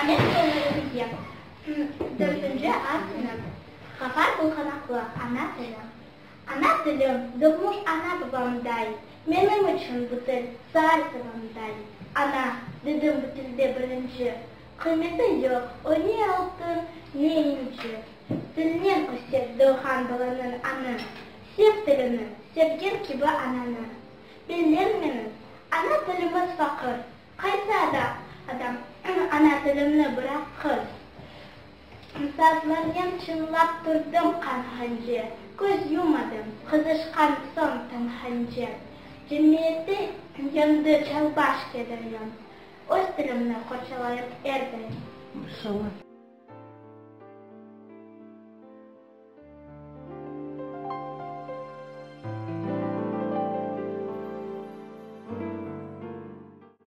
Men köñülimge. Dörtünci A sınıf. Ğafar Bulğanaqlı, Ana tilim. Ana tilim, doğmuş ana-babamday, Menim içün bu til saar sabamday. Ana, dedim bu tilde birinci, Qıymeti yoq, o ne altın, ne inci. Tilnen öse doğğan balanıñ añı, Sev tilini, sevgen kibi ananı. Bellenmeñiz, ana tilimiz faqır, Qaysı adam ana tilimni bıraqır? Saatlarnen çıñlap turdım qanğance, Köz yummadım, qızışqan soñ tañğance. Cemiyette yeñdi çalbaş kederim, Öz tilimni qorçalayım er daim.